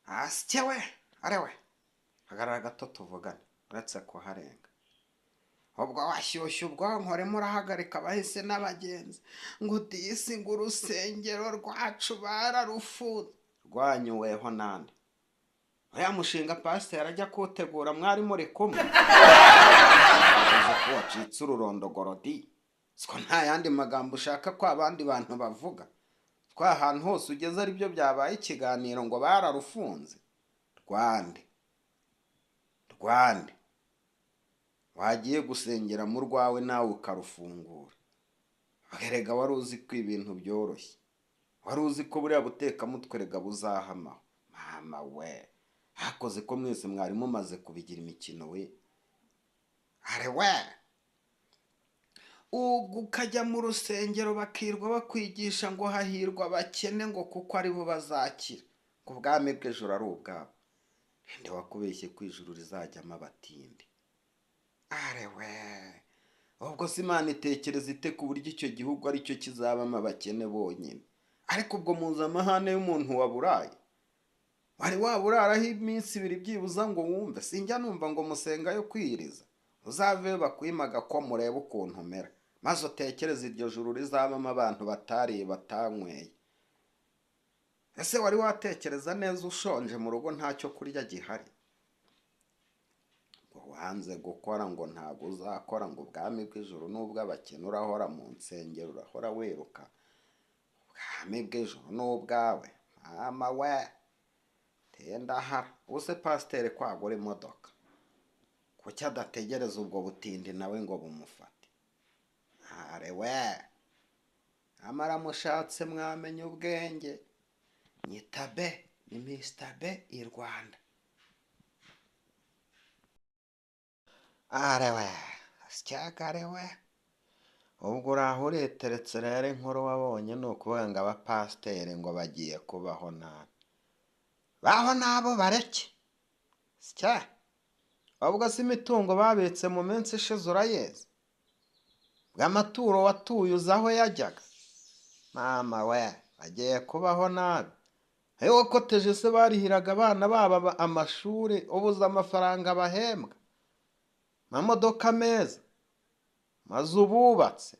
Asye we, arewe, hagarara gato tuvugane, uretse kuharenga. Ubwo washyushya ubwonko urimo urahagarika abahise n'abagenzi ngo disi ngo urusengero rwacu bararufunze. Rwanyuweho nande? Uriya mushinga pasiteri ajya kuwutegura mwari muri kumwe? Uzi ko wacitse ururondogoro di? Siko nta yandi magambo ushaka ko abandi bantu bavuga? Twa ahantu hose ugeze aribyo byabaye ikiganiro ngo bararufunze. Rwande, rwande, wagiye gusengera mu rwawe nawe ukarufungura. Erega wari uzi ko ibintu byoroshye, wari uzi ko buriya butekamutwe rega buzahamaho. Mama we, hakoze ko mwese mwari mumaze kubigira imikino we. Are we, ubwo ukajya mu rusengero bakirwa bakwigisha ngo hahirwa abakene ngo kuko aribo bazakira, ngo ubwami bw'ijuru ari ubwabo. Ninde wakubeshye ko ijuru rizajyamo abatindi? Are we, ubwo se Imana itekereza ite ku buryo icyo gihugu aricyo kizabamo abakene bonyine? Ariko ubwo muzi amahane y'umuntu waburaye? Wari waburaraho iminsi ibiri byibuza ngo wumve? Sinjya numva ngo musenga yo kwiyiriza. Uzaveyo bakwimaga ko murebe ukuntu umera, maze utekereze iryo juru rizabamo abantu batariye batanyweye. Ese wari watekereza neza ushonje mu rugo ntacyo kurya gihari? Ngo wanze gukora ngo ntabwo uzakora, ngo ubwami bw'ijuru n'ubw'abakene, urahora mu nsengero urahora wiruka. Ubwami bw'ijuru n'ubwawe. Mama we, tendahara. Ubuse pasiteri kwagura imodoka, kuki adategereza ubwo butindi nawe ngo bumufate? Are we, amara mushatse mwamenye ubwenge. Nyita be ni Mr. B i Rwanda. Are we, syakare we, ubwo uraho ureteretse rero inkuru wabonye ni ukuvuga ngo abapasiteri ngo bagiye kubaho nabi. Baho nabo bareke. Sya, ubwo si imitungo babitse mu minsi ishize urayezi? Bw'amaturo watuye uzi aho yajyaga? Mama we, bagiye kubaho nabi. Ewe wakoteje se barihiraga abana babo amashuri, ubuze amafaranga bahembwa, amamodoka meza, mazu bubatse.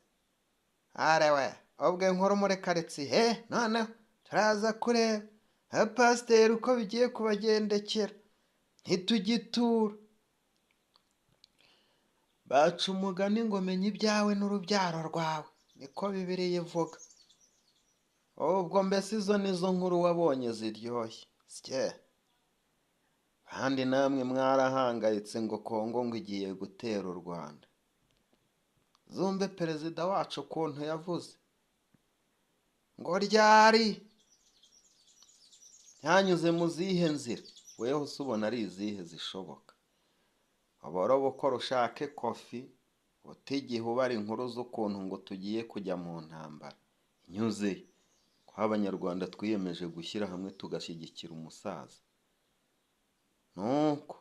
Are we, ubwo inkuru muri karitsiye, noneho turaza kureba abapasiteri uko bigiye kubagendekera. Ntitugitura. Baca umugani ngo menya ibyawe n'urubyaro rwawe, niko Bibiliya ivuga. Ubwo mbese izo nizo nkuru wabonye ziryoshye. Sye, kandi namwe mwarahangayitse ngo Kongo ngo igiye gutera u Rwanda. Zumve perezida wacu ukuntu yavuze ngo ryari yanyuze mu zihe nzira? Weho se ubona ari izihe zishoboka? Uboroba ukora ushake kofi, utigihe ubara inkuru z'ukuntu ngo tugiye kujya mu ntambara. Inyuze ko abanyarwanda twiyemeje gushyira hamwe tugashyigikira umusaza. Nuko